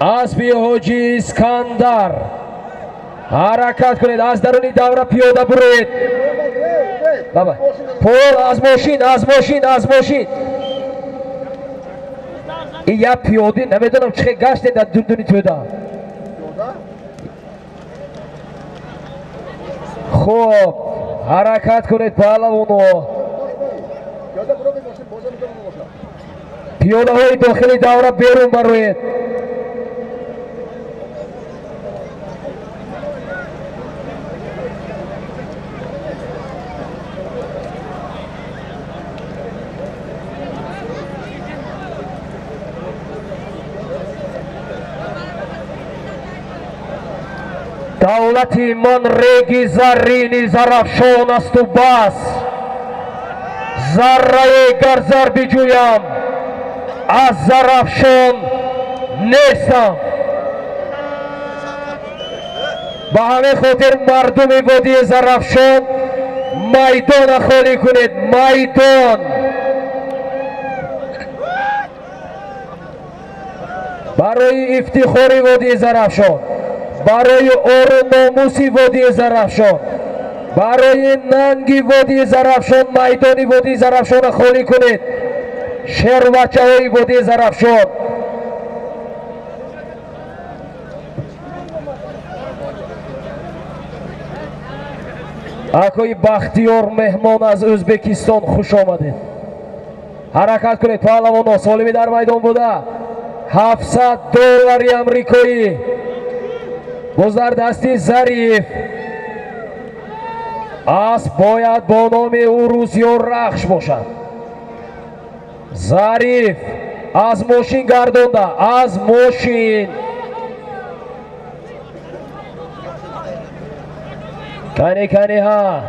Аспи Ҳоҷи Искандар, ҳаракат кунед, аз даруни давра пиёда буроед. Баба пол, аз мошин, аз мошин, аз мошин. И я пиёдӣ намедонам чӣ хел гаштед дар дундуни тӯда. Хуб, ҳаракат кунед, паҳлавоно. Пиёдаҳои дохили давра берун бароед. Давлати ман реги заррини Зарафшон асту бас, заррае гар зар биҷӯям, аз Зарафшон нестам. Ба ҳамин хотир, мардуми водии Зарафшон, майдона холӣ кунед, майдон барои ифтихори водии Зарафшон, барои ору номуси водии Зарафшон, барои нанги водии Зарафшон. Майдони водии Зарафшонро холӣ кунед, шербачаҳои водии Зарафшон. Акои Бахтиёр, меҳмон аз Ӯзбекистон, хуш омадед. Ҳаракат кунед, паҳлавоно. Солими дар майдон буда 700 доллари амрикоӣ боз дар дасти Зариф. Асп бояд бо номи Урус ё Рахш бошад. Зариф аз мошин гардонда, аз мошин. Кани, кани, ҳа,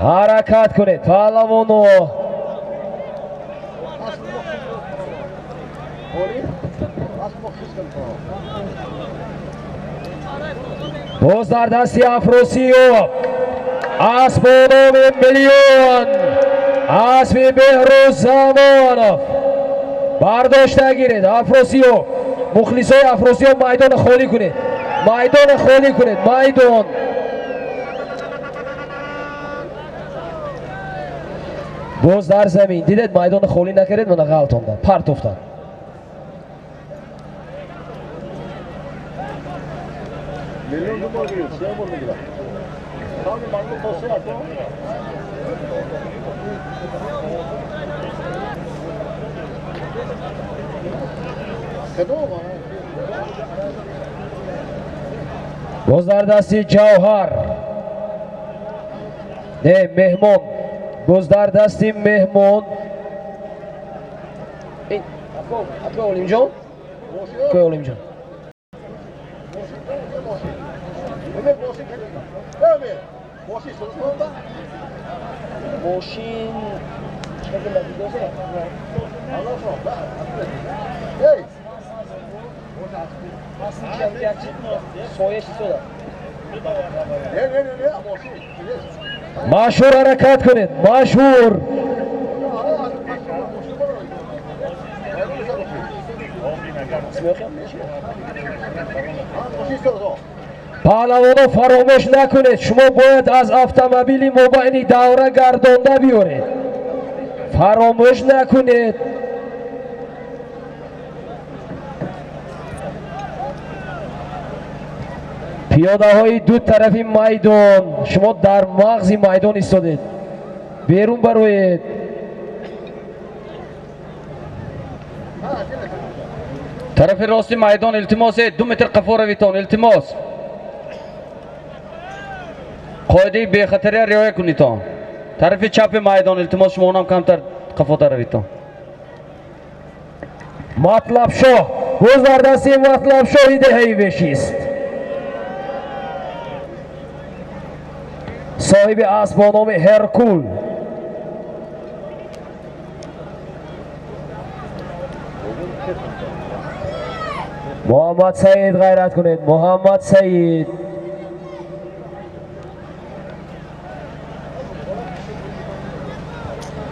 ҳаракат кунед, паҳлавоно. Боз дар дасти Афросиёб асп бо номи Миллион, аспи Беҳрӯз Замонов. Бардошта гиред, Афросиёб. Мухлисои Афросиёб, майдона холӣ кунед, майдона холӣ кунед, майдон. Боз дар замин дидед, майдона холӣ накардед, мана ғалтондан, партофтан. Миллион ду бор гирифт, се бор мегирад. Сами мардум то се ако. Кадом? Боз дар дасти Ҷавҳар, не, Меҳмон, боз дар дасти Меҳмон. Ако Олимҷон, акои Олимҷон. Умед мошин. Умед. Мошин созмонда? Мошин. Аллоҳ. Эй! Соя чистода. Не, не, не, не, мошин. Машҳур, ҳаракат кунед, машҳур. Мошин созо. Паҳлавоно, фаромӯш накунед, шумо бояд аз автомобили мобайни давра гардонда биёред. Фаромӯш накунед. Пиёдаҳои ду тарафи майдон, шумо дар мағзи майдон истодед, берун бароед. Тарафи рости майдон, илтимос, 2 метр қафо равитон, илтимос. Қоидаи бехатария риоя кунитон. Тарафи чапи майдон, илтимос, шумонам камтар қафотар равитон. Матлабшоҳ боз дар дасти Матлабшоҳи деҳаи Вешист, соҳиби асп бо номи Ҳеркул. Муҳаммад Саид, ғайрат кунед, Муҳаммад Саид.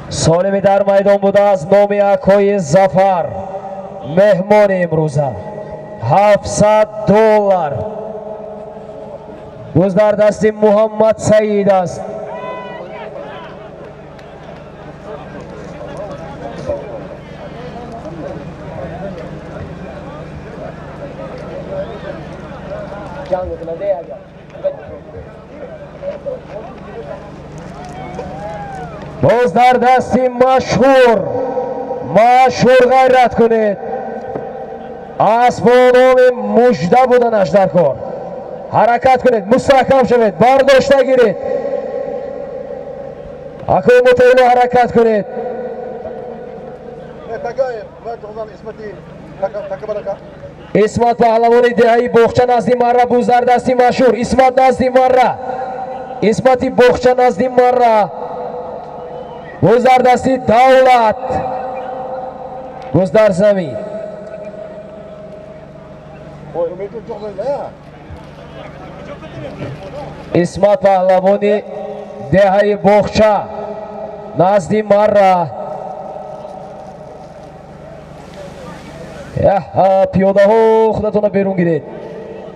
Солими дар майдон буда аз номи акои Зафар. Меҳмони имрӯза $700 буз дар дасти Муҳаммад Саид аст. Боз дар дасти машҳур, машҳур, ғайрат кунед, асб бо номи Мужда буданаш дар кор. Ҳаракат кунед, мустаҳкам шавед, бардошта гиред. Акои Мутаило, ҳаракат кунед. Исмат паҳлавони деҳаи Боғча назди Марра, буз дар дасти машҳур. Исмат назди Марра, Исмати Боғча назди Марра, буз дар дасти Давлат, буз дар замин. Исмат паҳлавони деҳаи Боғча назди Марра. Пиёдаҳо, худатона берун гиред,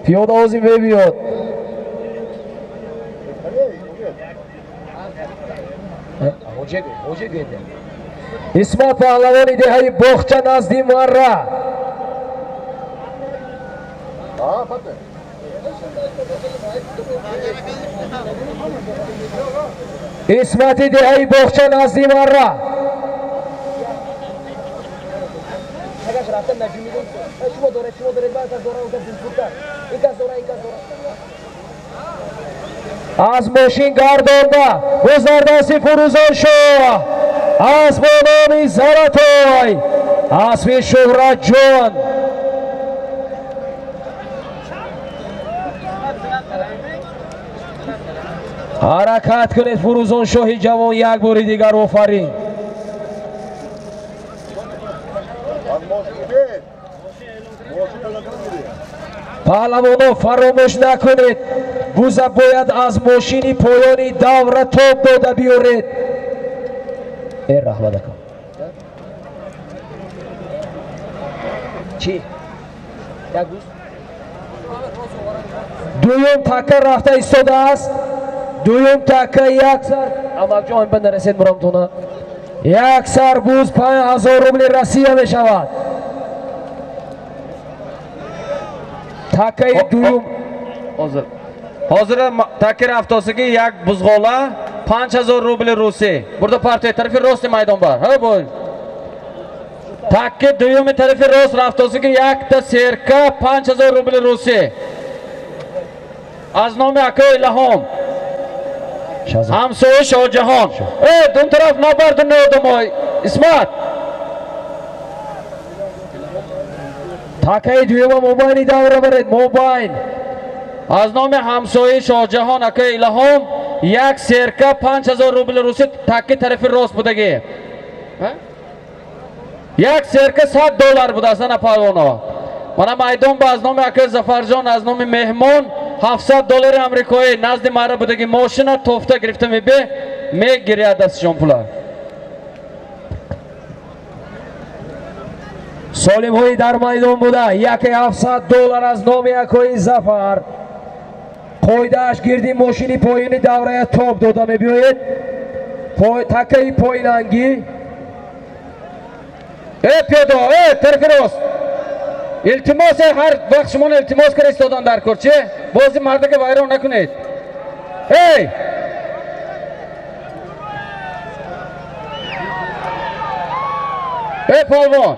пиёдаҳо зин мебиёд. Исмат паҳлавони деҳаи Боғча назди Марра. Исмати деҳаи Боғча назди Марра. Аз мошин гардонда, буз дар дасти Фурӯзоншоҳ, асб бо номи Заратой, аспи Шӯҳратҷон. Ҳаракат кунед, Фурӯзоншоҳи ҷавон, як бори дигар офарин. Паҳлавоно, фаромӯш накунед, буза бояд аз мошини поёни давра тоб дода биёред. Э, раҳмат, ака. Чӣ як буз дуюм така рафта истодааст. Дуюм така як сар, амакҷон, ба нарасед мурамтона. Як сар буз 5000 рубли Россия мешавад. Такаи дуюм. Ҳозир, ҳозир таки рафтосиги як бузғола 5000 рубли русӣ бурда партия тарафи рости майдон бар. Ҳа, бой, такки дуюми тарафи рост рафтосиги якта серка 5000 рубли русӣ аз номи акои Илҳом, ҳамсояи Шоҳҷаҳон. Э, дун тараф набарду одамой, Исмат. Такаи дуюма мобайни давра баред, мобайн. Аз номи ҳамсояи Шоҳҷаҳон, акои Илҳом, як серка 5000 рубли русӣ, такки тарафи рост будагӣ як серка $100 будааст. Ана, палвоно, мана майдон ба аз номи акои Зафарҷон, аз номи меҳмон $700 амрикоӣ, назди мара будагӣ мошина тофта гирифта мебе, мегиряд дастишон пула. Солимҳои дар майдон буда, яке $700 аз номи акои Зафар. Қоидааш: гирди мошини поёни даврая тоб дода мебиёед, такаи поинангӣ. Э, пиёдо, э, тарафи рост, илтимос. Э, ҳар вақт шумоно илтимос кара истодан дар кор че бози мардака вайрон накунед, эй. Э, полвон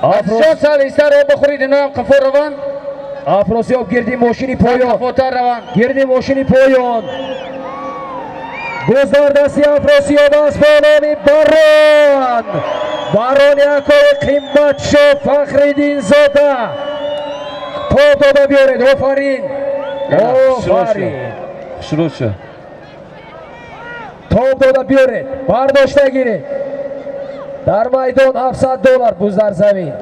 Азизҷон, сал истар, об бихӯред, иноам қафо раванд. Афросиёб, гирди мошини поён. Қафотар раванд. Гирди мошини поён. Буз дар дасти Афросиёб аст бо номи Барон, Барони акои Қиматшо Фахриддинзода. Тоб дода биёред. Офарин, офарин. Шурӯъ шуд. Тоб дода биёред, бардошта гиред. Дар майдон $700, буз дар замин.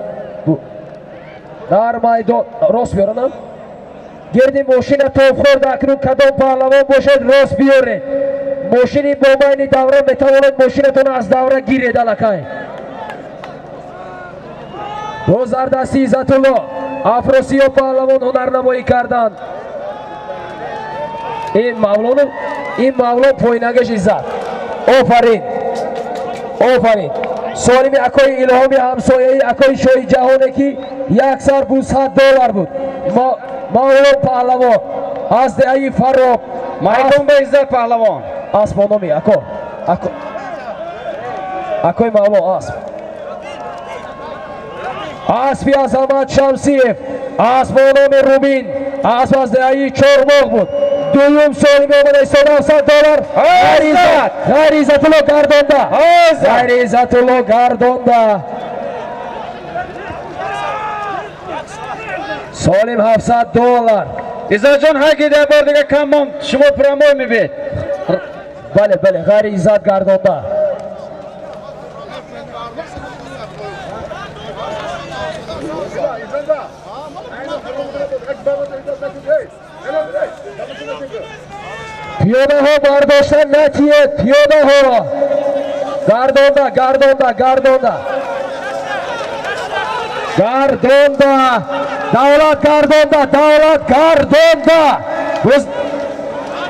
Дар майдон рост биёранам, гирди мошина тоб хӯрда. Акнун кадом паҳлавон бошед, рост биёред. Мошини бо байни давра метавонед мошинатон аз давра гиред аллакай. Боз дар дасти Иззатулло Афросиёб паҳлавон ҳунарнамоӣ карданд. Ин Мавлонов, ин Мавлон пойнагаш Иззат. Офарин, офарин. Солими акои Илҳоми ҳамсояи акои шоҳи ҷаҳоне ки як сар буд $100 буд. Мавлон паҳлавон аз деҳаи Фароб. Майдон ба Иззат паҳлавон. Асп бо номи ако. Ако. Акои Мавлон асп. Аспи Азамат Шамсиев, асп бо номи Рубин, асп аз деҳаи Чормоғ буд. Дуюм солими омада истода $700. Ғайри Иззатулло гардонда. Ғайри Иззатулло гардонда. Солим $700. Иззатҷон, ҳаги дар бор дига кам монд, шумо прямой мебед. Бале, бале, ғайри Иззат гардонда. Пиёдаҳо бардошта натиед, пиёдаҳо. Гардонда, гардонда, гардонда. Гардонда. Давлат гардонда, давлат гардонда.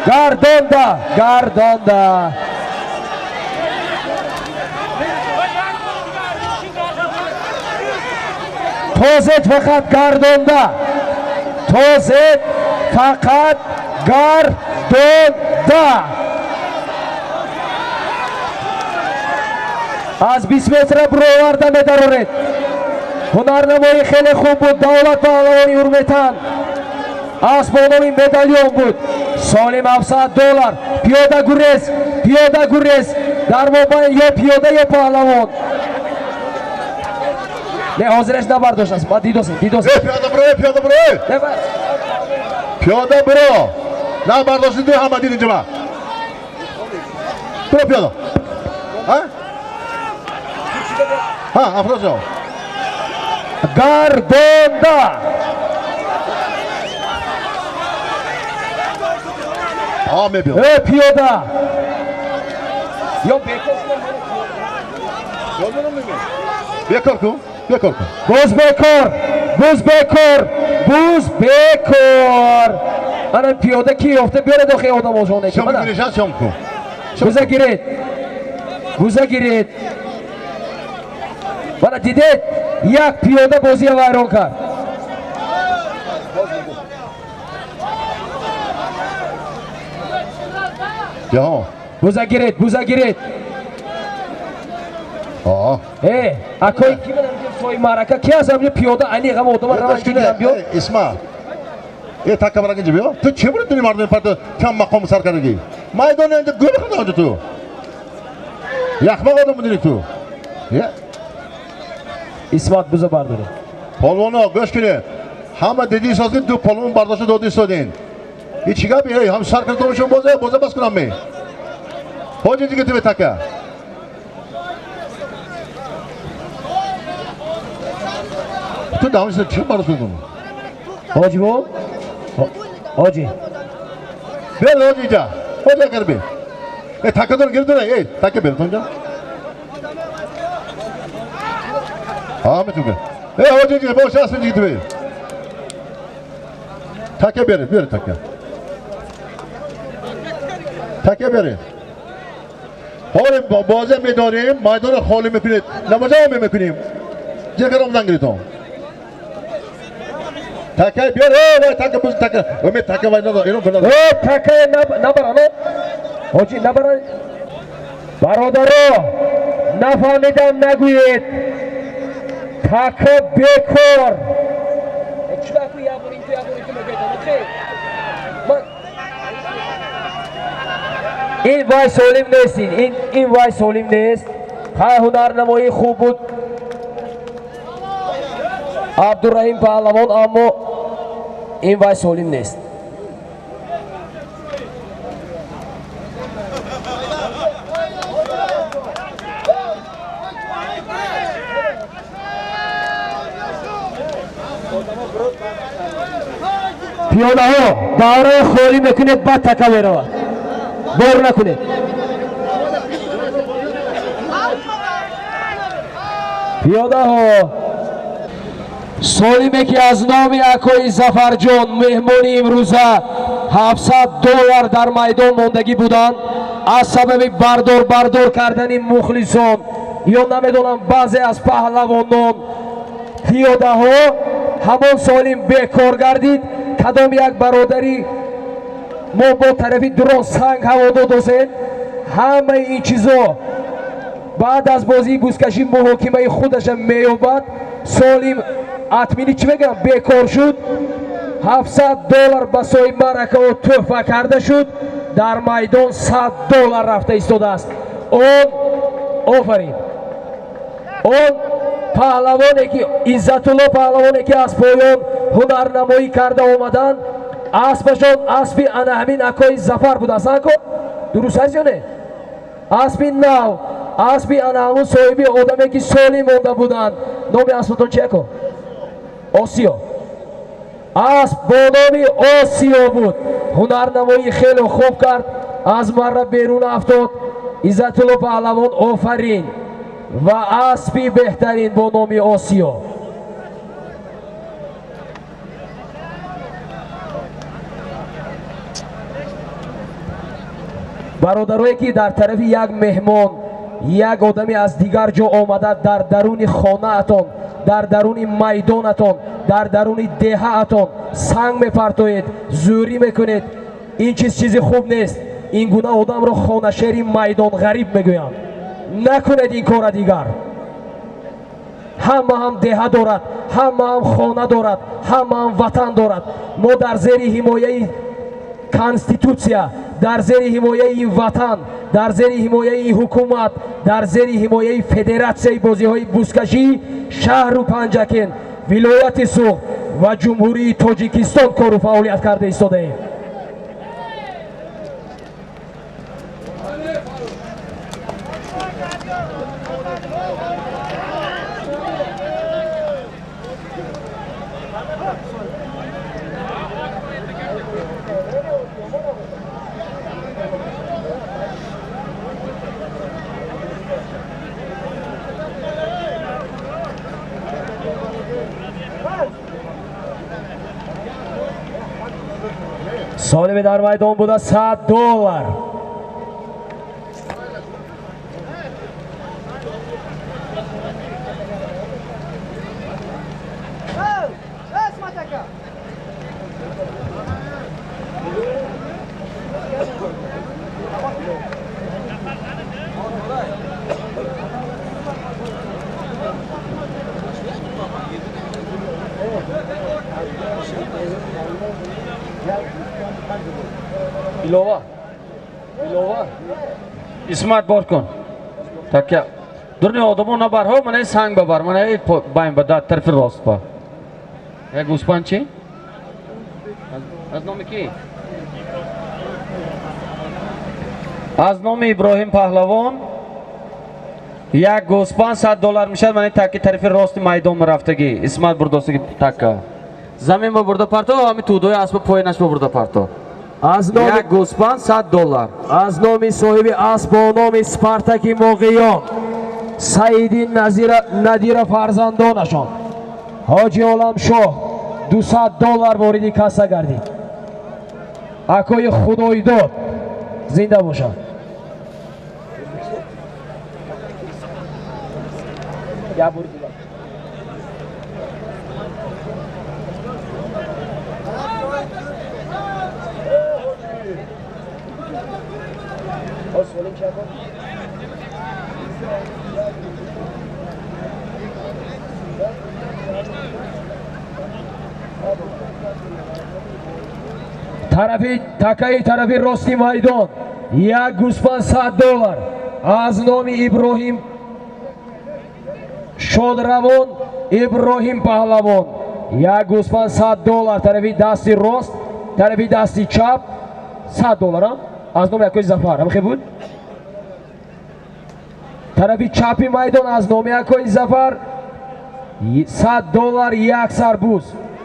Гардонда, гардонда. Тозет фақат гардонда. Тозет фақат гардонда. Аз 20 метра бироварда медароред. Ҳунарнамоӣ хеле хуб буд. Давлат паҳлавони Урметан. Асп бо номи Медальон буд. Солим $700. Пиёда гурез, пиёда гурез. Дар мобайн ё пиёда ё паҳлавон. Не, ҳозираш набардоштааст. Ма дидосем, дидосем. Э, пиёда биро, э, пиёда биро, э. Пиёда биро. На бардошти ду ҳама дид инҷа. Биро пиёда. Ҳа? Ҳа, Афросиёб. Гардонда. Ҳа, мебиёд. Э, пиёда. Ё бекор. Бекор кун, бекор кун. Боз бекор, боз бекор, боз бекор. Ана пиёда ки ёфта биёред охи одамошоне ки. Сём кунӣ, ша, сём кун. Буза гиред. Буза гиред. Мана дидед, як пиёда бозия вайрон кард. Ҷаҳон. Буза гиред, буза гиред. Аа. Э, акои ки ман ҳамҷо сои маърака ки аст ҳамҷо пиёда ани ғам одама раван гирам биё. Э, Исма. Э, така барак инҷо биё. Ту чӣ бурд дуни мардуми парто кам мақом сар кардагӣ? Майдон инҷо гул хӯрда онҷо ту. Яхмақ одам будини ту. Е? Исмат буза бардоред. Полвоно, гӯш кунед. Ҳама диди соз ки ду полвон бардошта доди истодин. И чӣ гапи? Эй, ҳам сар карда томошон бозе, бозе бас кунам ме. Ҳоҷи дига ту така. Ту давом чӣ бардошта додӣ? Ҳоҷи бо? Ҳоҷи. Бел ҳоҷи инҷа. Ҳоҷи агар бе. Э, така дор гирд дора. Эй, така бер тонҷа. Ҳа, метун. Э, ҳоҷи инҷа, бош аст инҷа ту бе. Така беред, беред така. Така беред. ҳоле бозӣ медорем, майдонро холӣ мекунед. Намоза мекунем. Ҷигар омдан гиритон. Така биёр, э, вай така буз така. Умед така вай надор, ино кунад. Э, така набарано. Ҳоҷи набара. Бародаро, нафаҳмидам нагӯед. Така бекор. Ин вай солим нест, ин вай солим нест. Хай ҳунарнамоии хуб буд. Абдураҳим паҳлавон, аммо ин вай солим нест. Пиёдаҳо давраи холӣ мекунед, баъд така меравад. Бор накунед. Пиёдаҳо Солиме ки аз номи акои Зафарҷон меҳмони имрӯза $700 дар майдон мондагӣ буданд, аз сабаби бардор кардани мухлисон ё намедонам баъзе аз паҳлавонон пиёдаҳо ҳамон Солим бекор гардид. Кадом як бародари мо бо тарафи дурон санг ҳаво додосед. Ҳамаи ин чизо баъд аз бозии бузкашӣ муҳокимаи худаша меёбад. Солим атмини чӣ мегӯям бекор шуд. $700 ба соҳиб маъракао тӯҳфа карда шуд. Дар майдон $100 рафта истодааст. Он офарин, он паҳлавоне ки Иззатулло паҳлавоне ки аз поён ҳунарнамоӣ карда омаданд, аспашон аспи ана ҳамин акои Зафар будааст. Ако дуруст аст ё не? Аспи нав, аспи ана ҳамун соҳиби одаме ки солим монда буданд. Номи аспатон чи ако? Осиё. Асп бо номи Осиё буд. Ҳунарнамоӣ хеле хуб кард, аз марра берун афтод. Иззатулло паҳлавон офарин ва аспи беҳтарин бо номи Осиё. Бародарое ки дар тарафи як меҳмон, як одаме аз дигар ҷо омада дар даруни хонаатон, дар даруни майдонатон, дар даруни деҳаатон санг мепартоед, зӯрӣ мекунед, ин чиз чизи хуб нест. Ин гуна одамро хонашери майдонғариб мегӯянд. Накунед ин кора дигар. Ҳама ҳам деҳа дорад, ҳама ҳам хона дорад, ҳама ҳам ватан дорад. Мо дар зери ҳимояи конститутсия, дар зери ҳимояи ватан, дар зери ҳимояи ҳукумат, дар зери ҳимояи федератсияи бозиҳои бузкашӣ шаҳру Панҷакент, вилояти Суғд ва Ҷумҳурии Тоҷикистон кору фаъолият карда истодаем. Солими дар майдон буда $100. Илова. Илова. Исмат бор кун. Такя. Дурни одамо набарҳо, мана санг бабар, мана байн ба дар тарафи рост ба. Як гӯспанд чи? Аз номи ки? Аз номи Иброҳим паҳлавон як гӯспанд $100 мешавад, мана таки тарафи рости майдон рафтагӣ. Исмат бурдостаги така. Замин ба бурда парто, ҳами тӯдои асба поинаш ба бурда парто. Аз номи як гӯспанд $100. Аз номи соҳиби асп бо номи Спартаки Моғиён Саиди Надира фарзандонашон Ҳоҷи Оламшоҳ $200 вориди касса гардид. Акои Худойдод зинда бошад. Я бур дигар. Тарафи такаи тарафи рости майдон як гӯспанд $100 аз номи Иброҳим Шодравон Иброҳим паҳлавон. Як гӯспанд $100 тарафи дасти рост, тарафи дасти чап $100 аз номи акои Зафар. Ҳам хел буд? Тарафи чапи майдон аз номи акои Зафар $100 як сарбуз.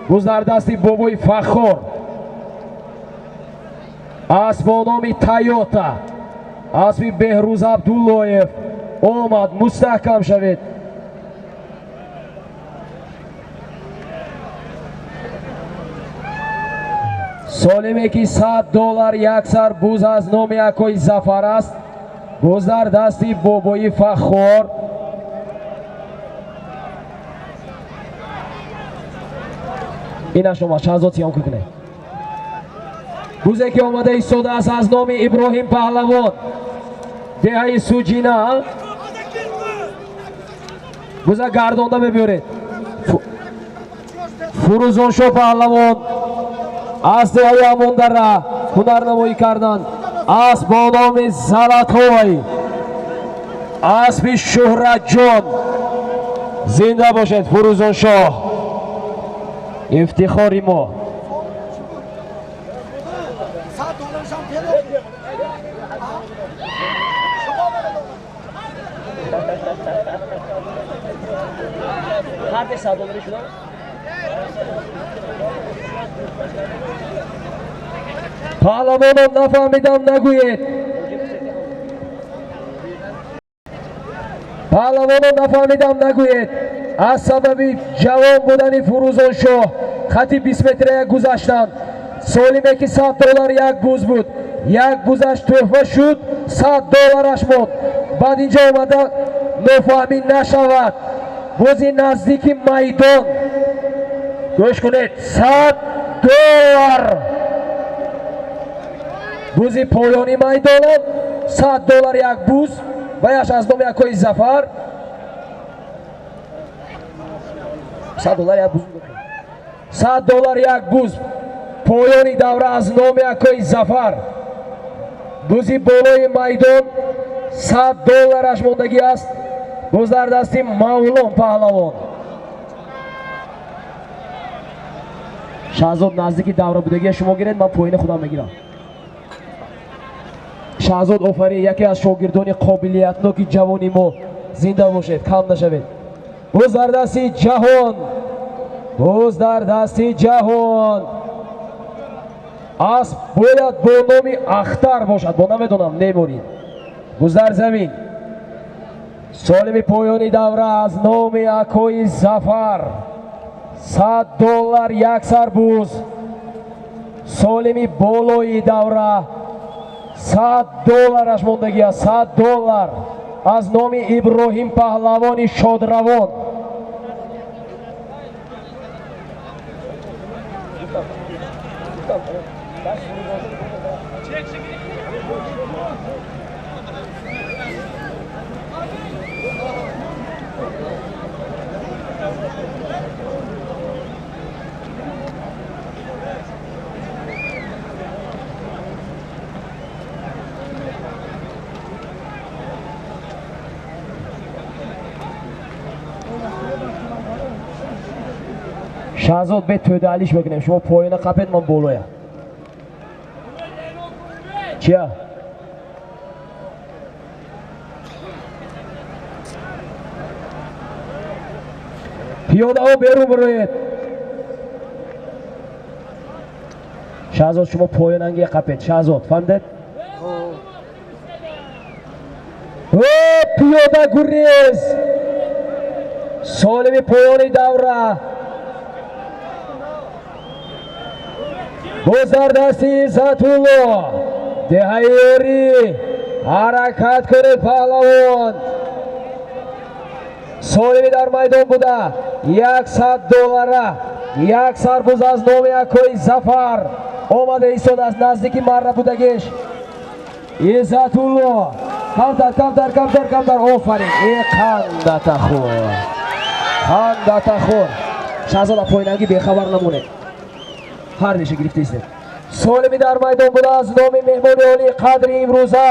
Буз дар дасти бобои Фаххор. Асп бо номи Тойота, аспи Беҳрӯз Абдуллоев омад. Мустаҳкам шавед. Солиме ки $100 як сар буз аз номи акои Зафар аст. Буз дар дасти бобои Фаххор. Инаш омад, Шаҳзод съёмка кунед. Бузе ки омада истодааст аз номи Иброҳим Паҳлавон, деҳаи Суҷина. Буза гардонда мебиёред. Фурӯзоншоҳ Паҳлавон аз деҳаи Амондара ҳунарнамоӣ карданд. Асп бо номи Залатой, аспи Шӯҳратҷон. Зинда бошед Фурӯзоншоҳ, ифтихори мо. Паҳлавонон нафаҳмидам нагӯед. Паҳлавонон нафаҳмидам нагӯед. Аз сабаби ҷавон будани Фурӯзоншоҳ хати 20 метрая гузаштанд. Солиме ки $100 як буз буд, як бузаш тӯҳфа шуд, $100 монд. Баъд инҷо омада нофаҳмӣ нашавад. Бузи наздики майдон, гӯш кунед, $100. Бузи поёни майдонам $100 як буз, ваяш аз номи акои Зафар. $100 як буз, $100 як буз поёни давра аз номи акои Зафар. Бузи болои майдон $100 мондагӣ аст. Буз дар дасти Мавлон Паҳлавон. Шаҳзод наздики давра будагия шумо гиред, ман поёни худам мегирам. Шаҳзод офарин, яке аз шогирдони қобилиятноки ҷавони мо. Зинда бошед, кам нашавед. Буз дар дасти Ҷаҳон, буз дар дасти Ҷаҳон. Асп бояд бо номи Ахтар бошад, бо намедонам неморид. Буз дар замин. Солими поёни давра аз номи акои Зафар $100 як сар буз. Солими болои давра $100 мондагӣ аст, $100 аз номи Иброҳим Паҳлавони шодравон. Шаҳзод бе тӯдаалиш мекунем, шумо поёна қапед, ман болоя. Чия? Пиёдаҳо берун бироед. Шаҳзод шумо поёнанги қапед. Шаҳзод фаҳмидед? Пиёда гурез. Солими поёни давра. Боз дар дасти Иззатулло, деҳаи Ёрӣ. Ҳаракат кунед паҳлавон. Солими дар майдон буда $100 як сарбуз аз номи акои Зафар омада истодааст наздики марра будагиш. Иззатулло камтар, камтар, камтар, камтар. Офарин, э қандата хӯр, қандата хӯр. Шаҳзода поинангӣ бехабар намонед, ҳар меша гирифта истед. Солими дар майдон буда аз номи меҳмони олии қадри имрӯза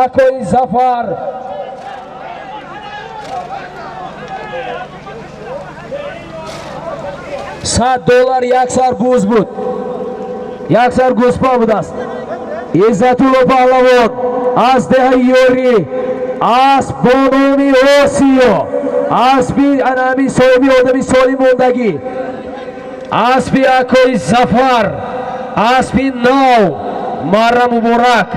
акои Зафар. $100 як сар буз буд, як сар гӯспа будааст. Иззатулло Паҳлавон аз деҳаи Ёрӣ, асп бо номи Осиё, аспи анами соҳиби одами солим мондагӣ, аспи акои Зафар, аспи нав. Марра муборак.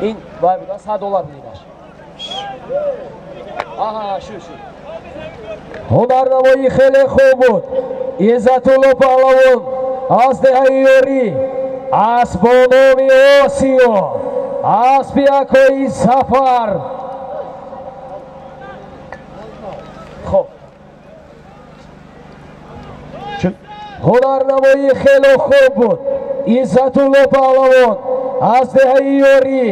Ин вай буда $100 будинаш. Аҳа, шу. Ҳунарнамоӣ хеле хуб буд. Иззатулло паҳлавон аз деҳаи Ёрӣ, асп бо номи Осиё, аспи акои Сафар. Хуб. Ҳунарнамоӣ хеле хуб буд. Иззатулло паҳлавон аз деҳаи Ёрӣ,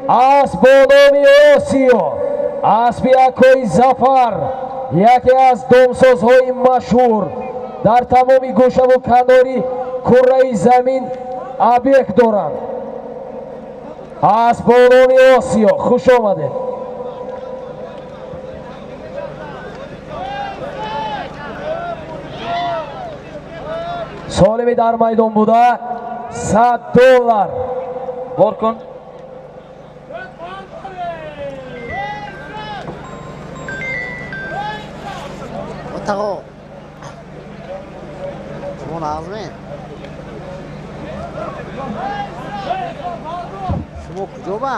асп бо номи Осиё, аспи акои Зафар, яке аз домсозҳои машҳур дар тамоми гӯшаву канори курраи замин объект доранд. Асп бо номи Осиё, хуш омадед. Солими дар майдон буда $100. Бор кун. Отағо. Шумо нағзме? Шумо куҷо ба?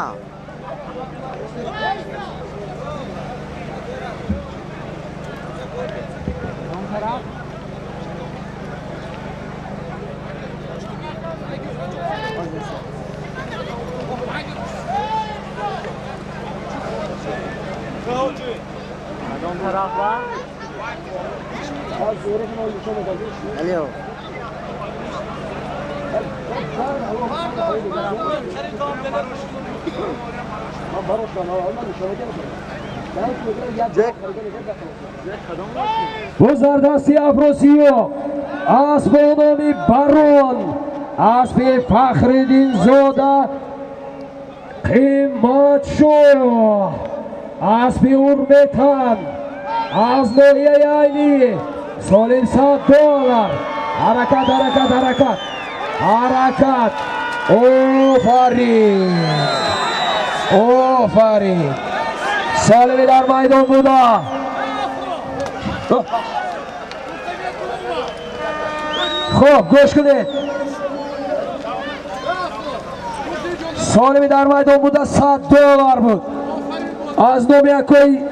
Кадом тараф? Кадом тараф ба? Алло. Гузардасти Афросиё, асп бо номи Барон, аспи Фахриддинзода Қиматшоҳ, аспи Урметан аз ноҳияи Айнӣ, солим $100. Ҳаракат, ҳаракат, ҳаракат, ҳаракат. Офарин, офарин. Солими дар майдон буда. Хуб, гӯш кунед. Солими дар майдон буда $100 буд. Аз номи акои,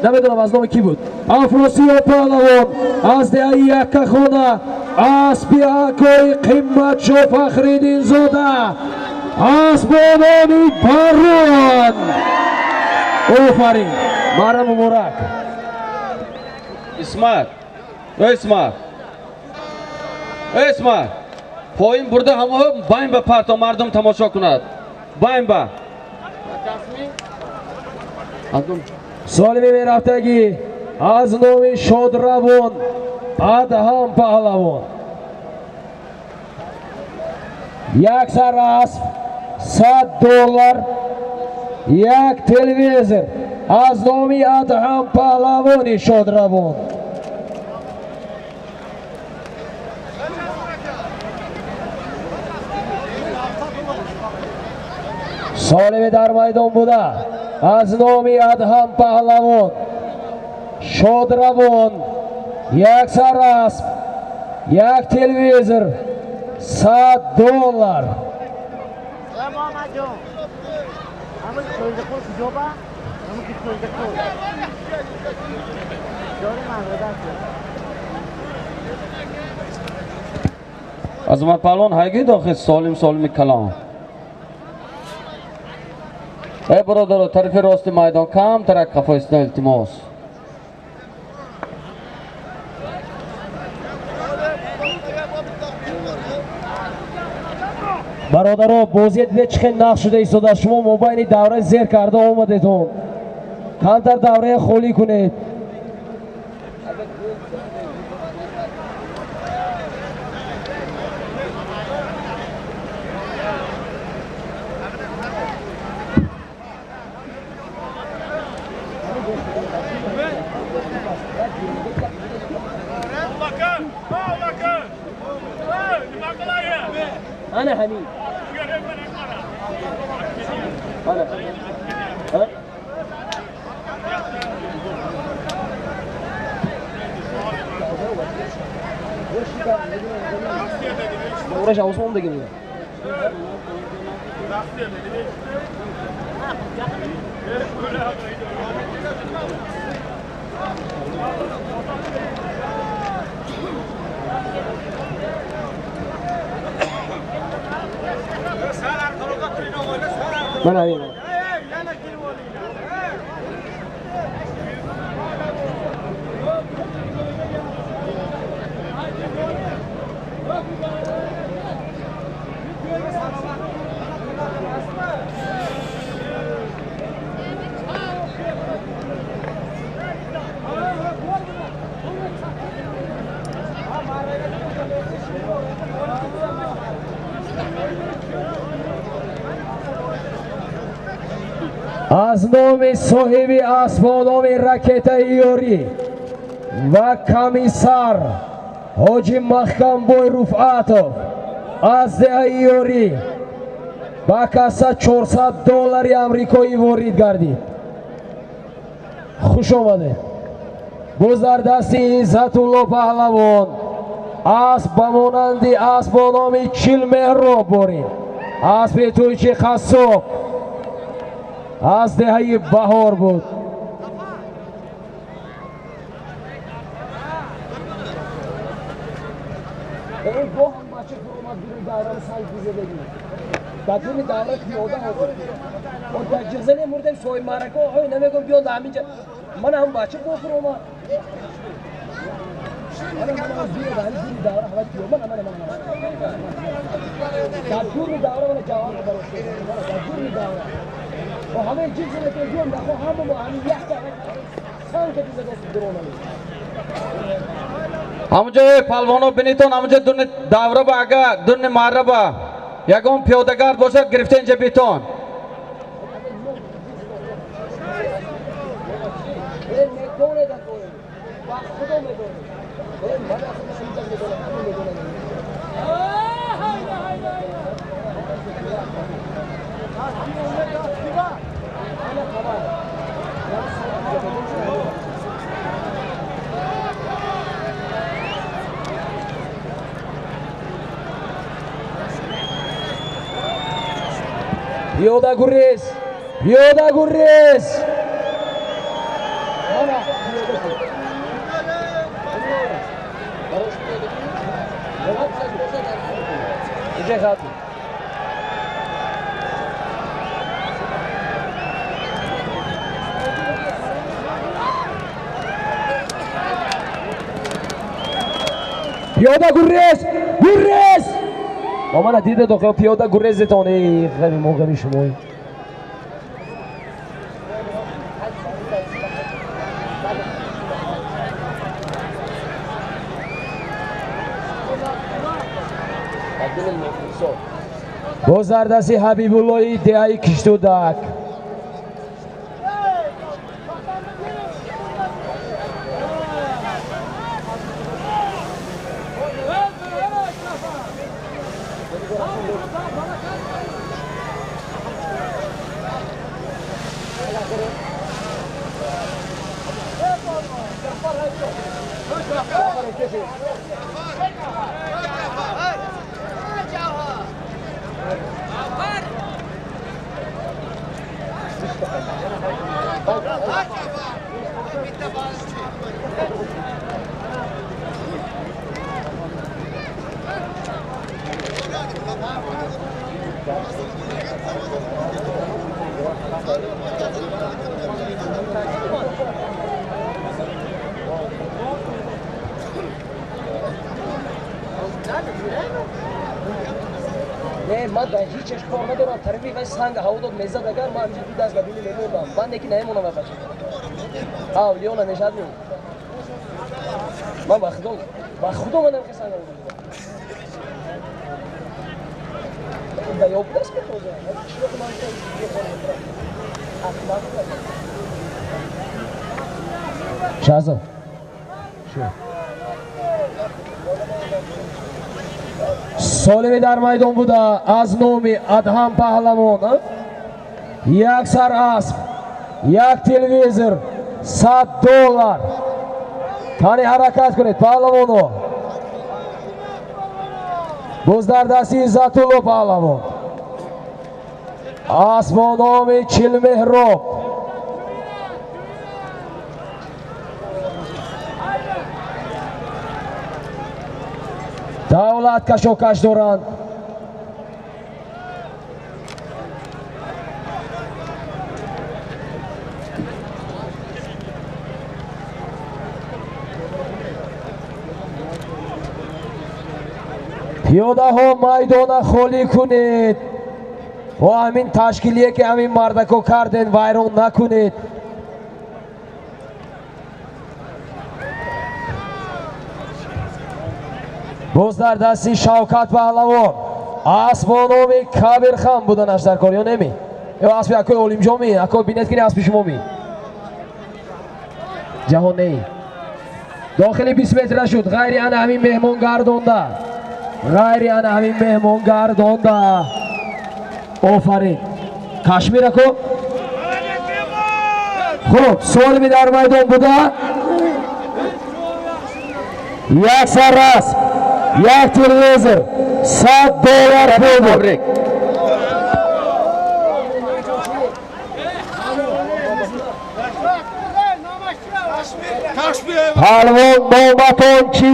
намедонам аз номи кӣ буд. Афросиё паҳлавон аз деҳаи Яккахона, аспи акои Қиматшо Фахриддинзода, асп бо номи Барон. Офарин, мара муборак. Исмат, эй Исмат, эй Исмат, поин бурда ҳамаҳо байн ба парто мардум тамошо кунад. Байн ба. Солими мерафтагӣ аз номи Шодравон Адҳам паҳлавон. Як сар асп $100, як телевизор аз номи Адҳам паҳлавони Шодравон. Солими дар майдон буда аз номи Адҳам паҳлавон Шодравон, як сар асп, як телевизор, $100. Муҳаммадҷон. Ҳамин Чойдақул куҷо ба? Ҳамин ки Чойдақул. Ҷори мағриба аст. Азамат паҳлавон ҳайги дохил солим солими калон. Эй бародаро, тарафи рости майдон камтарак қафо истода илтимос. Бародаро, бозия дида чӣ хел нақш шуда истода. Шумо мобайни давра зер карда омадетон. Камтар даврая холӣ кунед. أنا حميد. أنا. ها؟ ورجع وصول ده جميل. Аз номи соҳиби асп бо номи ракетаи ёрӣ ва комиссар ҳоҷи Маҳкамбой Руфъатов аз деҳаи ёрӣ ба касса 400 доллари амрикоӣ ворид гардид. Хуш омадед. Боз дар дасти Иззатулло паҳлавон асп ба монанди асп бо номи Чил Меҳроб борид. Аспи тӯйчи қассоб аз деҳаи Баҳор буд. Ҳамунҷо палвоно бинитон, ҳамунҷо дуни давраба, ага дуни марраба ягон пиёдагард бошад, гирифта инҷа битон. Пиёда гурез, пиёда гурез. Пиёда гурез, гурез. Мана дида дохил пиёда гурезетон. Эй ғами мо, ғами шумо. Боз дар дасти Ҳабибуллои деҳаи Киштудак. Не, ман дар ҳеҷ кор надорам. Тарафи вай санг ҳаво дод мезад, агар ман ҳаминҷо ду даст ба бини мемондам. Банде ки намемонам вай бача. Авлиё намешад ми. Ман ба худо ман намхе санг ҳаво дод. Да ёб даст мехоза. Чиро ман ахмақ. Шаҳзод. Солими дар майдон буда аз номи Адҳам паҳлавон як сар асп, як телевизор, 100 доллар. Тани ҳаракат кунед паҳлавоно. Боз дар дасти Иззатулло паҳлавон. Асп бо номи Чилмеҳроб. Давлат кашокаш доранд. Пиёдаҳо майдона холӣ кунед. Бо ҳамин ташкилие ки ҳамин мардако карден вайрон накунед. Боз дар дасти Шавкат Паҳлавон асп бо номи Кабирхан буданаш дар кор ё неми? Ё аспи акои Олимҷонми? Акои бинед ки аспи шумоми? Ҷаҳон неи. Дохили 20 метра шуд. Ғайри ана ҳамин меҳмон гардонда. Ғайри ана ҳамин меҳмон гардонда. Офарин. Кашмир ако. Хуб, солими дар майдон буда. Як саррасм, як телевизор, $100 пул буд. Палвон номатон чӣ?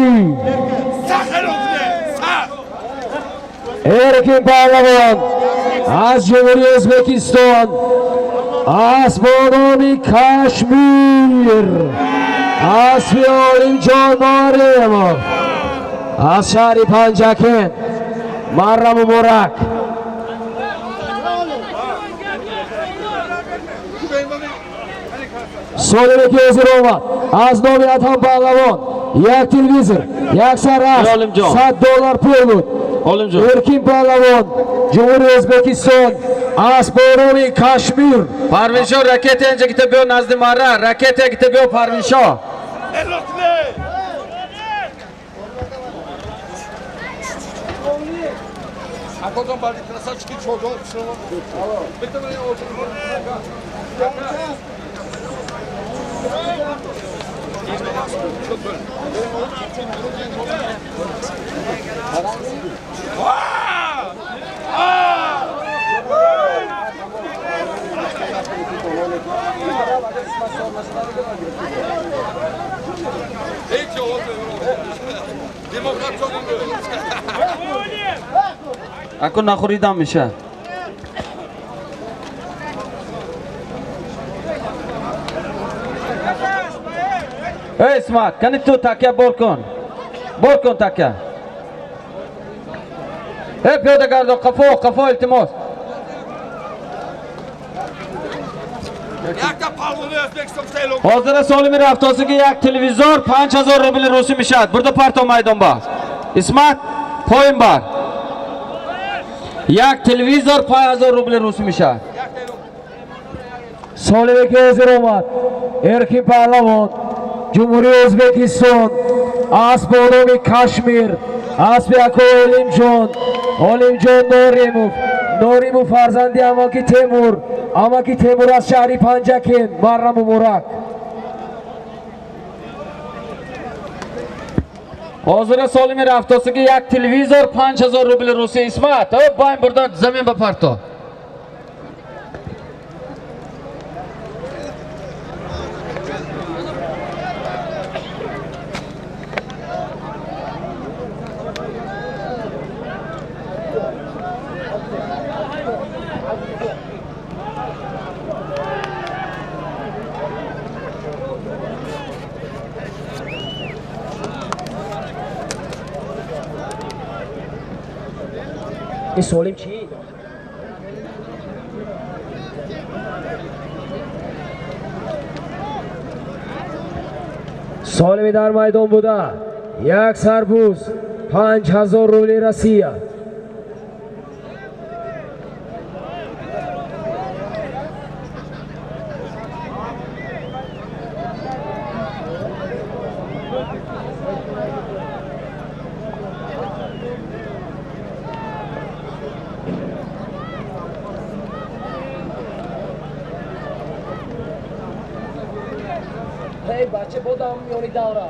Эркин Паҳлавон аз Ҷумҳурии Ӯзбекистон, асп бо номи Кашмир, аспи Олимҷон Норимов аз шаҳри Панҷакент. Марра муборак. Солиме ки ҳозир омад аз номи Адҳам Паҳлавон як телевизор, як сарасп, $100 пул буд. Эркин Паҳлавон, Ҷумҳурии Ӯзбекистон, асп бо номи Кашмир. Парвиншо, ракета инҷа гита биё назди мара, ракета гита биё Парвиншо. Ако нахӯридам меша. Эй Исмат, кани ту такя бор кун. Бор кун такя. Эй пиёда гардон, қафо, қафо илтимос. Ҳозира солими рафтосиги як телевизор 5000 рубли русӣ мешавад. Бурда парто майдон ба. Исмат, поин бар. Як телевизор 5000 рубли русӣ мешавад. Солиме ки ҳозир омад Эркин Паҳлавон, Ҷумҳурии Ӯзбекистон, асп бо номи Кашмир, аспи акои Олимҷон, Олимҷон Норимов, Норимов фарзанди амаки Темур, амаки Темур аз шаҳри Панҷакент. Марра муборак. Ҳозира солими рафтосиги як телевизор 5000 рубли русӣ. Исмат, байн бурда замин ба парто. این سوالیم چی؟ سالمی در میدان بوده، یک سربوز 5000 روبل روسیه. بچه بودم میونی دورا.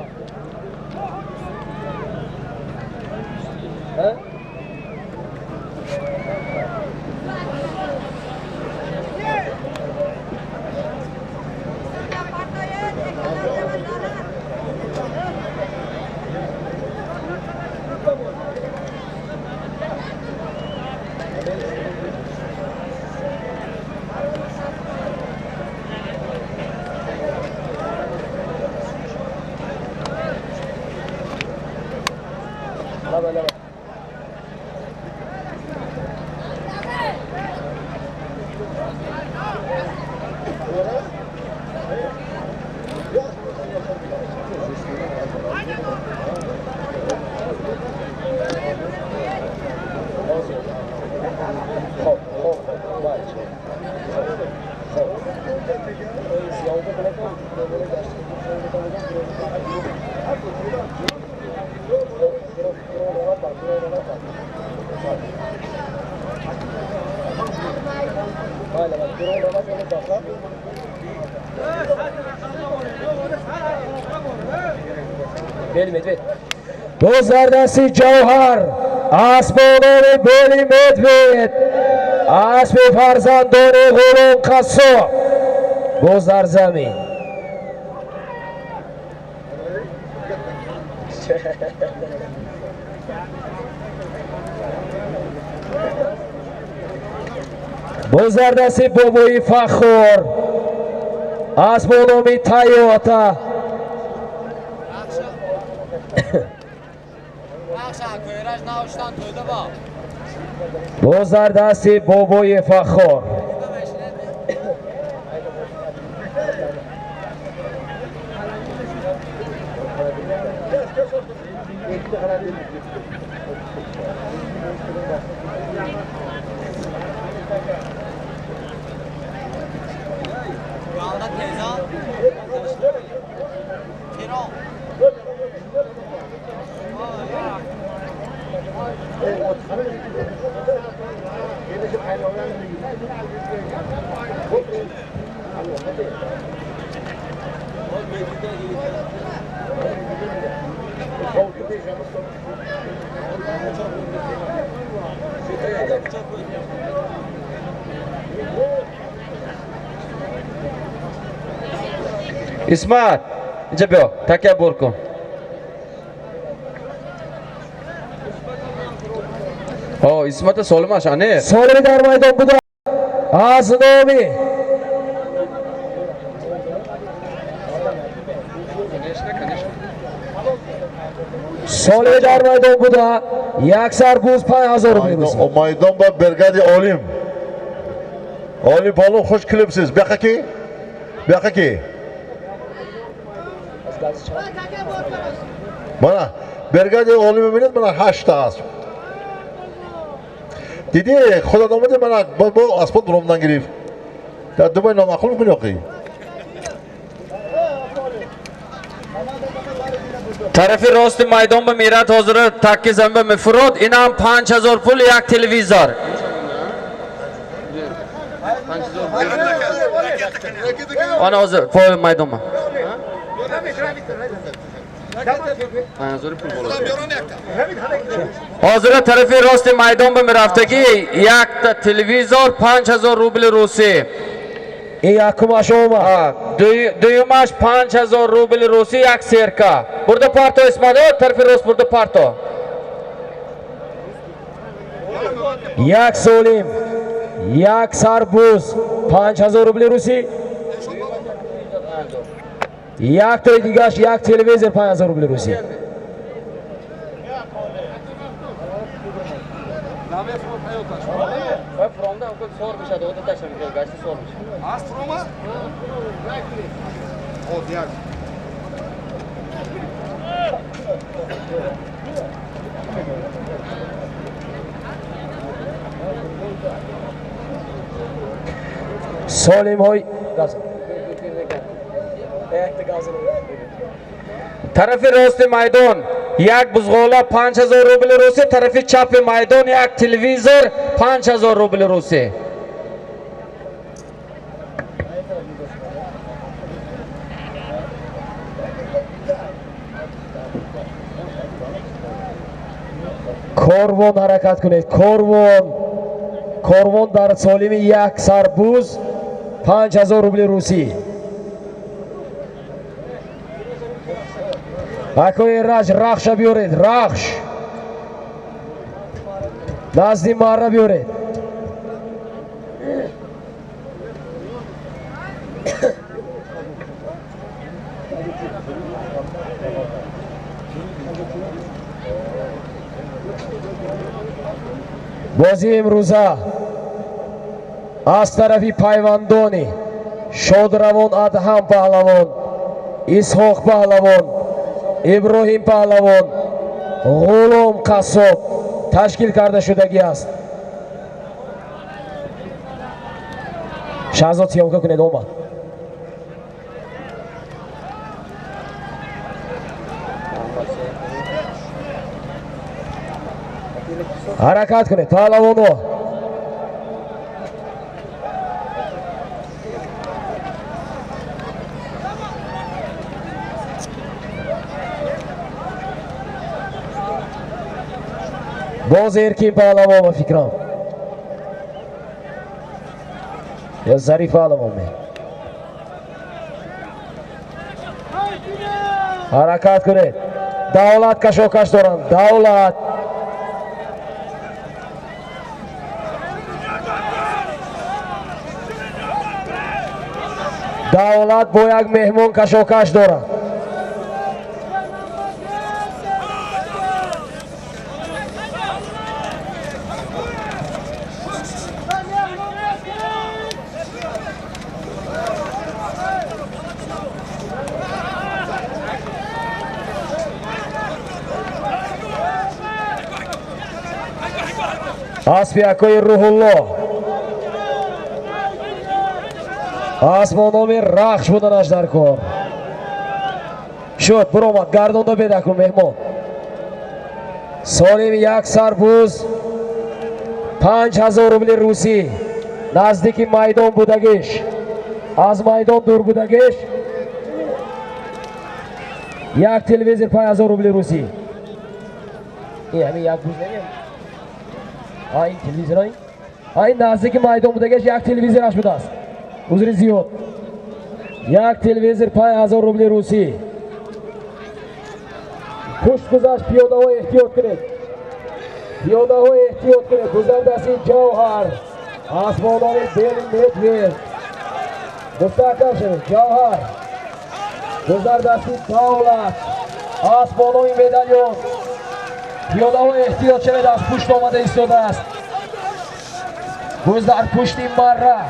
Боз дар дасти Ҷавҳар асбонони Бели Медвед, аспи фарзандони Ғулом Қассоб, боз дар замин. Боз дар дасти бобои Фаххор асбономи Тайота. Боз дар дасти бобои Фаххор. Исмат, инҷа биё, такя бур кун. О, Исмата солимаш, ане? Солими дар майдон буда аз номи солими дар майдон буда як сарбуз 5000 рубли русӣ. Майдон ба бергади Олим. Олим полон, хуш келибсиз. Буyoqqa ки? Buyoqqa ки? Mana бергади Олим мебинед, мана 8 та асп. Диди, худат омади, мана бо аспот буромдан гирифт. Дар Дубай номаъқул мекунӣ оқи? Тарафи рости майдон ба мирад ҳозира такки замба мефурод. Инам 5000 пул, як телевизор. Ана ҳозир пои майдон ба. Ҳозира тарафи рости майдон ба мерафтагӣ якта телевизор 5000 рубли русӣ. Ин якумаш омад. Дуюмаш 5000 рубли русӣ, як серка. Бурда парто, Исмат, тарафи рост бурда парто. Як солим, як сарбуз 5000 рубли русӣ, як тои дигаш як телевизор 5000 рубли русӣ. Солимҳои Тарафи рости майдон як бузғола 5000 рубли русӣ, тарафи чапи майдон як телевизор 5000 рубли русӣ. Корвон ҳаракат кунед. Корвон, корвон дар солими як сарбуз 5000 рубли русӣ. Акои Раҷ, Рахша биёред, Рахш назди марра биёред. Бозии имрӯза Аз тарафи пайвандони шодравон Адҳам паҳлавон, Исҳоқ паҳлавон, Иброҳим паҳлавон, Ғулом қассоб ташкил карда шудагӣ аст. Шаҳзод съёмка кунед, омад. Ҳаракат кунед, паҳлавоно. Боз Эркин паҳлавон ба фикрам. Ё Зариф паҳлавон ме. Ҳаракат кунед. Давлат кашокаш доранд. Давлат. Давлат бо як меҳмон кашокаш дорад. Аспи акои Рӯҳулло асп бо номи Рахш буданаш дар кор шуд. Буромад, гардонда бедакун меҳмон. Солим як сарбуз 5000 рубли русӣ наздики майдон будагиш, аз майдон дур будагиш як телевизор 5000 рубли русӣ. Ин ҳамин як буз намем. Ин телевизор ин наздики майдон будагиш як телевизораш будааст. Узри зиёд. Як телевизор 5000 рубли русӣ. Пушт гузашт, пиёдаҳо эҳтиёт кунед. Пиёдаҳо эҳтиёт кунед. Гузар дасти Ҷавҳар. Асбонони Бели Медвед. Мустаҳкам шавед. Ҷавҳар. Гузар дасти Давлат. Асбонони медальон. Пиёдаҳо эҳтиёт шавед, аз пушт омада истодааст. Гузар пушти марра.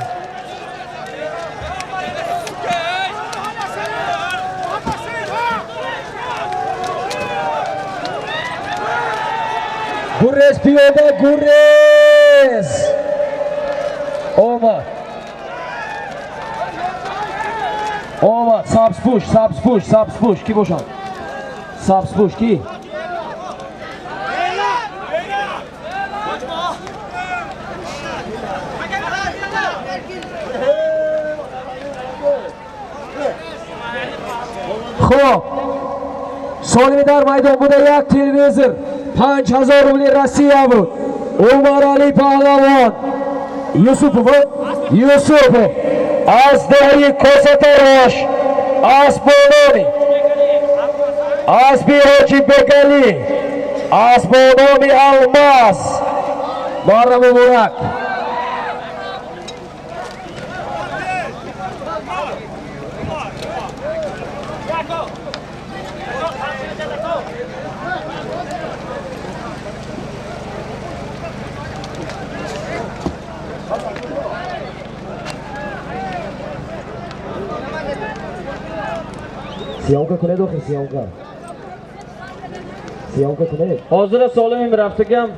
Гурез пиёда, гурез! Омад. Омад, сабзпӯш, сабзпӯш, сабзпӯш, кӣ бошад? Сабзпӯш кӣ? Хуб, солими дар майдон буда як телевизор 5000 рубли Россия буд. Умарали паҳлавон Юсупов, Юсупов аз деҳаи Косатарош, асбономи аспи Ҳоҷи Бекалӣ, асбономи Алмаз. Марра муборак. Съёмка кунед охир, съёмка. Съёмка кунед. Ҳозира солимим рафтагам.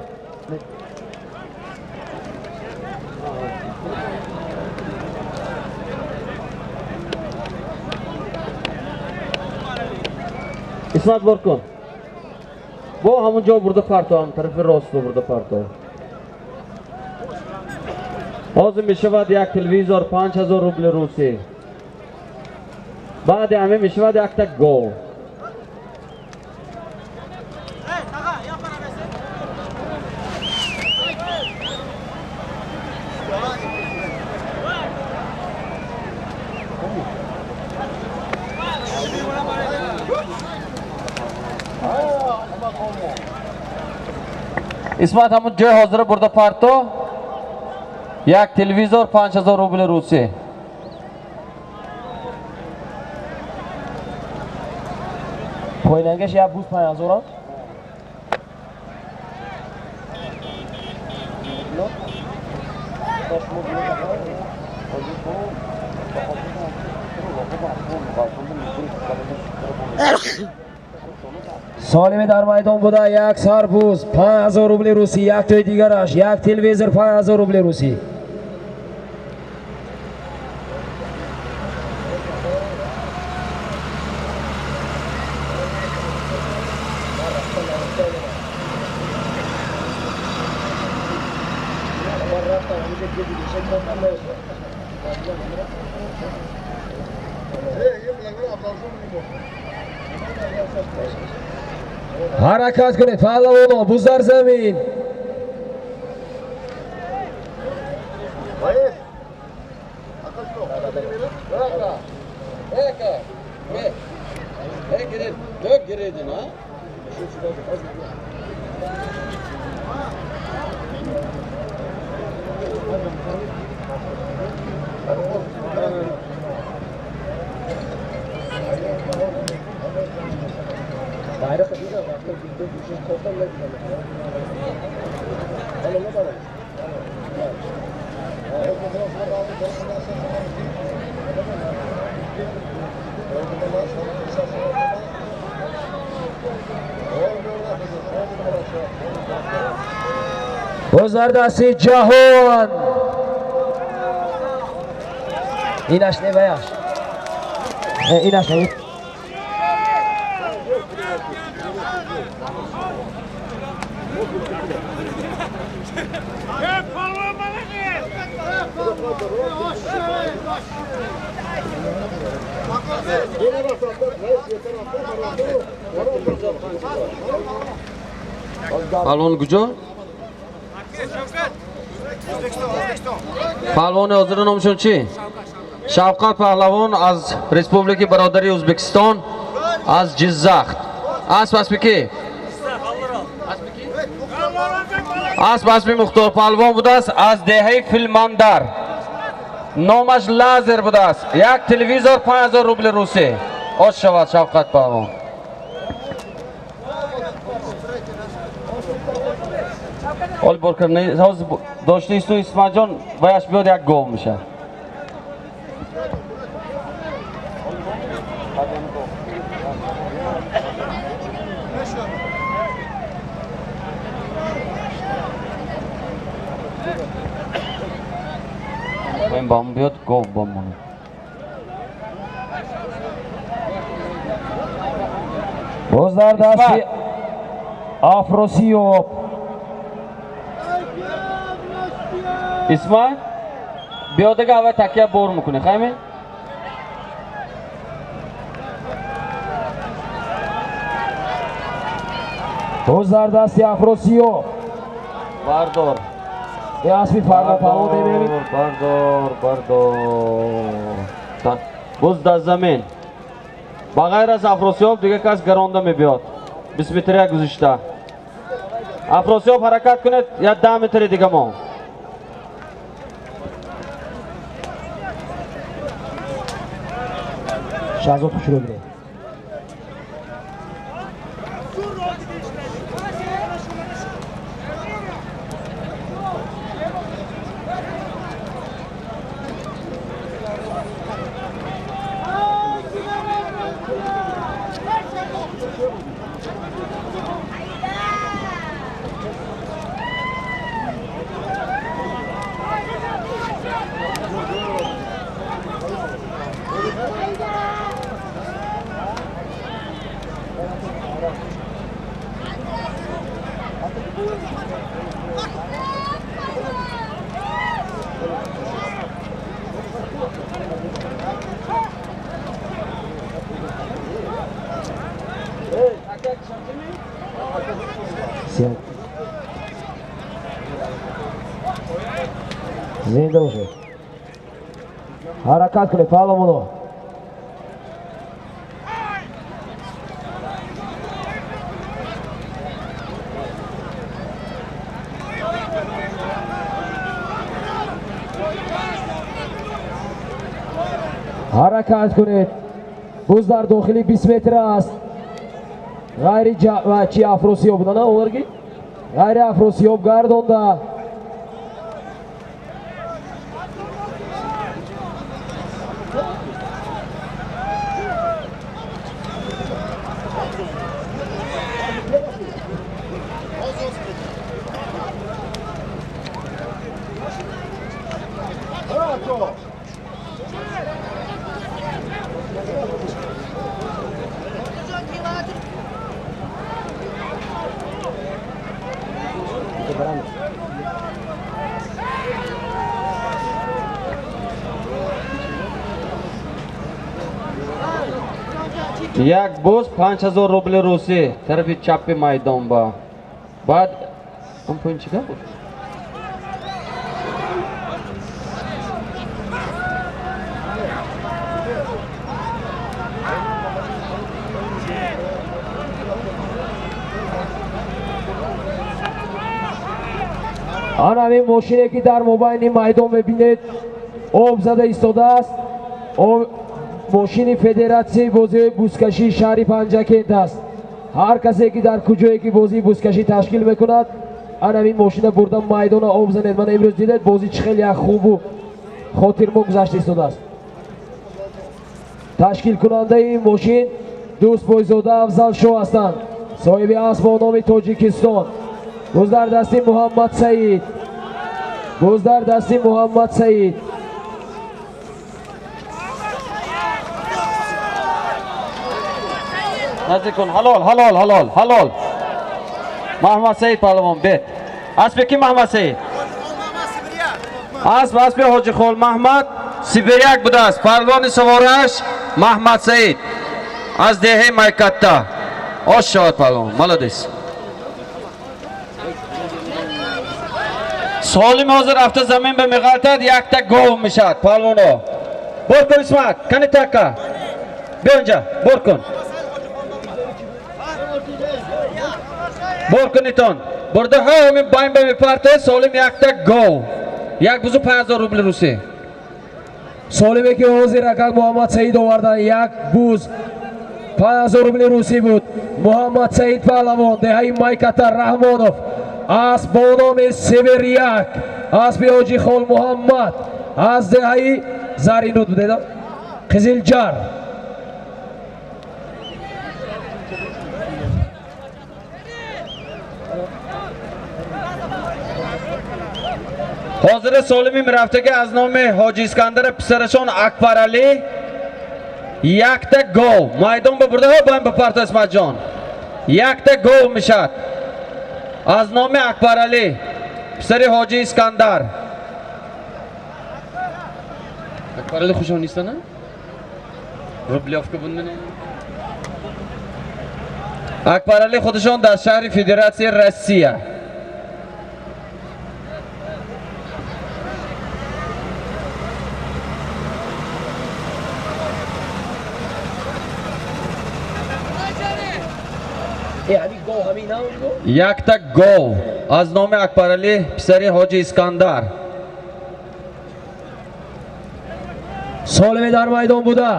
Исмат бор кун. Бо ҳамон ҷо бурда партоам, тарафи рост бурда парто. Ҳозир мешавад як телевизор 5000 рубли русӣ. Баъди ҳамин мешавад якта гов. Исмат ҳамун ҷои ҳозира бурда парто. Як телевизор 5000 рубли русӣ. Поинангаш як буз 5000. Солими дар майдон буда як сарбуз 5000 рубли русӣ, як тои дигараш як телевизор 5000 рубли русӣ. Ҳаракат кунед паҳлавоно, буз дар замин. Боз дар дасти ҷаҳон. Инаш не ваяш. Инаш не. Паҳлавон куҷо? Паҳлавони ҳозира номашон чӣ? Шавқат паҳлавон аз Республики Бародарии Ӯзбекистон, аз Ҷиззах. Асп аспи ки? Асп аспи Мухтор паҳлавон будааст аз деҳаи Филмандар. Номаш Лазер будааст. Як телевизор 5000 рубли русӣ. Ош шавад Шавқат паҳлавон. Ҳол бор кар ҳозир дошта исту Исмаҷон ваяш биёд як гов мешавад. Ин ба мо биёд гов ба монад. Боз дар дасти Афросиёб. Исмаил биё дига аввал такя бор мекунӣ, хайме? Боз дар дасти Афросиёб. Бардор. Аспи фармо паҳлавон мебинед. Бардор, бардор. Боз дар замин. Ба ғайр аз Афросиёб дига кас гаронда мебиёд. 20 метрия гузишта. Афросиёб ҳаракат кунед, я 10 метри дига мо. Шаҳзод хушрӯ бинед. Зинда бошед. Ҳаракат кунед паҳлавоно. Ҳаракат кунед. Буз дар дохили 20 метр аст. Ғайри чи Афросиёб буда на оварги? Ғайри Афросиёб гардонда. Як буз 5000 рубли русӣ тарафи чапи майдон ба. Баъд он поин чӣ гап буд? Ана ҳамин мошине ки дар мобайни майдон мебинед, об зада истодааст. Мошини федератсияи бозиҳои бузкашии шаҳри Панҷакент аст. Ҳар касе ки дар куҷое ки бозии бузкашӣ ташкил мекунад, ана ҳамин мошина бурда майдона об занед. Мана имрӯз дидед, бозӣ чӣ хеле як хубу хотирмо гузашта истодааст. Ташкилкунандаи ин мошин Дӯстбойзода Афзалшоҳ ҳастанд, соҳиби асп бо номи Тоҷикистон. Боз дар дасти Муҳаммад Саид, боз дар дасти Муҳаммад Саид. Наздик кун. Ҳалол, ҳалол, ҳалол, ҳалол. Маҳмад Саид паҳлавон бет. Аспи ки Маҳмад Саид? Асп аспи Ҳоҷихол Маҳмад Сибиряк будааст. Паҳлавони савораш Маҳмад Саид аз деҳаи Майкатта. Ош шавад паҳлавон, молодец. Солим ҳозир рафта замин ба меғалтад, якта гов мешавад паҳлавоно. Бор кун Исмат, кани така. Биё инҷа, бор кун. Бор кунитон. Бурда ҳамин байн ба мепарте, Солим якта гов. Як бузу 5000 рубли русӣ. Солиме ки ҳозир акак Муҳаммад Саид овардан, як буз 5000 рубли русӣ буд. Муҳаммад Саид паҳлавон, деҳаи Майката Раҳмонов, асп бо номи Северяк, аспи Ҳоҷихол Муҳаммад аз деҳаи Заринуд будед, Қизилҷар. Ҳозира Солими мерафтагӣ аз номи Ҳоҷи Искандара писарашон Акбаралӣ якта гов майдон ба бурда, ҳо байн ба парто Исматҷон. Якта гов мешавад аз номи Акбаралӣ писари Ҳоҷи Искандар. Акбаралӣ хушон нестана? Рублёвка буд. Акбаралӣ худашон дар шаҳри Федератсияи Россия. Якта гов аз номи Акбаралӣ писари Ҳоҷи Искандар. Солиме дар майдон буда,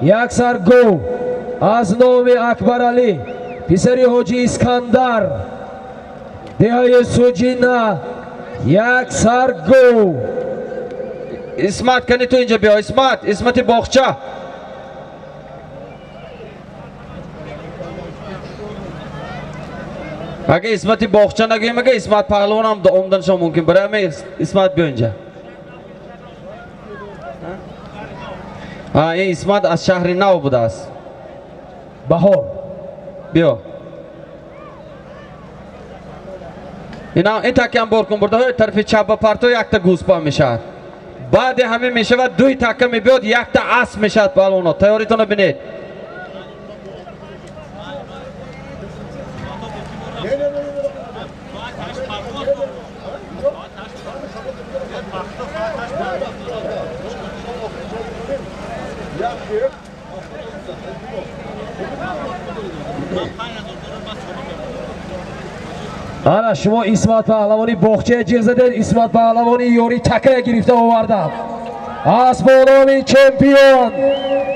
як сар гов аз номи Акбаралӣ писари Ҳоҷи Искандар, деҳаи Суҷина, як сар гов. Исмат, кани ту инҷа биё, Исмат, Исмати боғча. Агар Исмати боғча нагӯем, агар Исмат паҳлавон ҳам омаданашон мумкин. Барои ҳамин Исмат биё инҷа. Ин Исмат аз шаҳри Нав будааст. Баҳор. Биё. Ин таккиам бор кун бурда, тарафи чап ба парто якта гӯспа мешавад. Баъди ҳамин мешавад дуи такка мебиёд, якта асп мешавад паҳлавоно. Тайёритонро бинед. Ана шумо Исмат паҳлавони боғчая ҷиғ задед, Исмат паҳлавони ёри такая гирифта овардам. Асп бо номи чемпион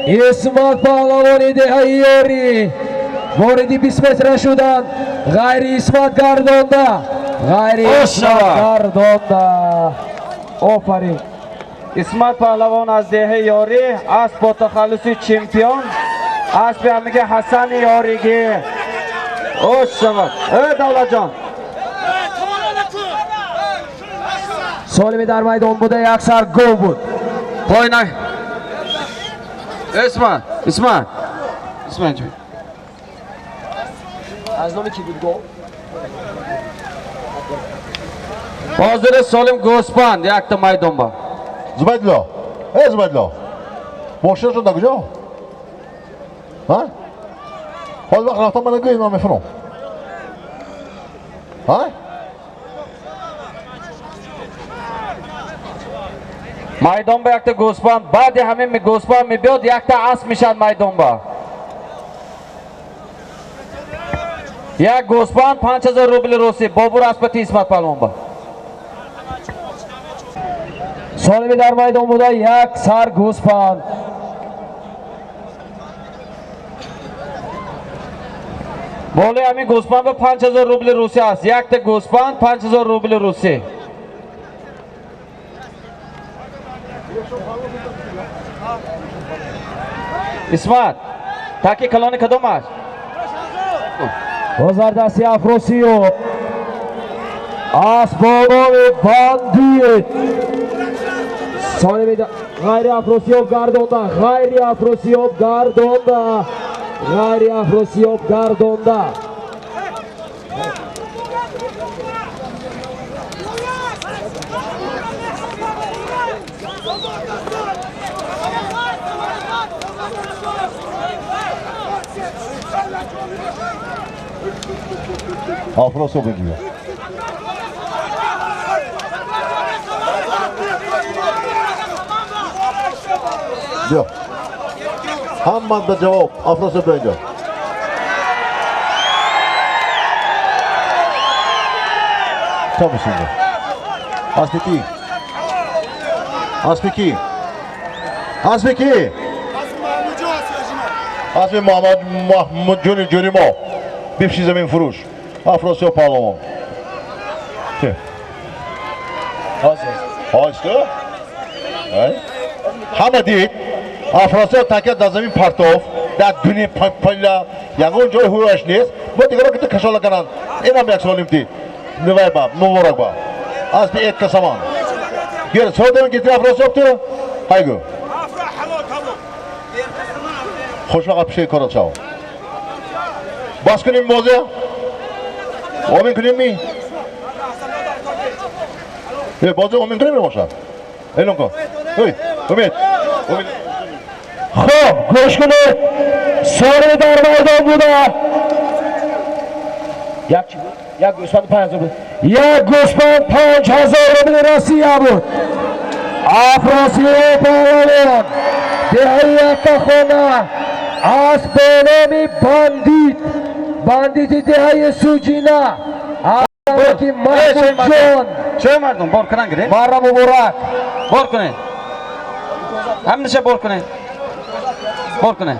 Исмат паҳлавони деҳаи ёрӣ вориди 20 метра шуданд. Ғайри Исмат гардонда, ғайри Исмат гардонда. Офарин. Исмат паҳлавон аз деҳаи ёрӣ, асп бо тахаллуси чемпион, аспи ҳамиги Ҳасани ёригӣ. Ош шавад. Э Давлатҷон. Солими дар майдон буда, як сар гов буд. Пойна. Исмат, Исмат. Исмат ҷон. Аз номи ки буд гов? Ҳозир Солим гӯспанд якта майдон ба. Зубайдулло. Эй Зубайдулло. Мошинашон дар куҷо? Ҳа? Ҳозир вақт рафтам мана гӯй ман мефурам. Ҳа? Майдон ба якта гӯсфанд, баъди ҳамин гӯсфанд мебиёд, якта асп мешавад майдон ба. Як гӯсфанд 5000 рубли русӣ. Бобур аспати Исмат палвон ба. Солими дар майдон буда як сар гӯсфанд. Болои ҳамин гӯсфанд ба 5000 рубли русӣ аст. Якта гӯсфанд 5000 рубли русӣ. Исмат, таки калони кадом аст? Боз дар дасти Афросиёб асп бо номи Бандит. Солими ғайри Афросиёб гардонда, ғайри Афросиёб гардонда, ғайри Афросиёб гардонда. Афросиёб инҷо. Биё. Ҳаммат ба ҷавоб. Афросиёб биё инҷо. Ча бишин инҷо? Аспи кӣ? Аспи кӣ? Аспи кӣ? Аспи Муҳаммад Маҳмудҷони ҷони мо. Бифши замин фурӯш. Афросиёб паҳлавон. Ки? Ҳозир. Ҳама дид. Афросиёб такя дар замин партоф, дар дуни палла, ягон ҷои ҳураш нест. Бо дигаро ки кашола карданд. Инам як солим дид. Нивай ба, муборак ба. Аспи эк касаман. Гир, содам гирифти Афросиёб ту? Ҳайгу. Хушвақт пиши корот шав. Бас кунем бозия? Омин кунем ми? Бозия омин кунем мебошад? Эълон кун. Ой, Умед. Умед. Хуб, гӯш кунед. Солими дар майдон буда. Як чӣ буд? Як гӯсфанд 5000 буд. Як гӯсфанд 5000 рубли Россия буд. Афросиёб паҳлавон деҳаи Яктахона асп бо номи Бандит, бандити деҳаи Суҷина. Ки Маҳмудҷон. Чой мардум, бор кунан гиред. Марра муборак. Бор кунед. Ҳаминаша бор кунед. Бор кунед.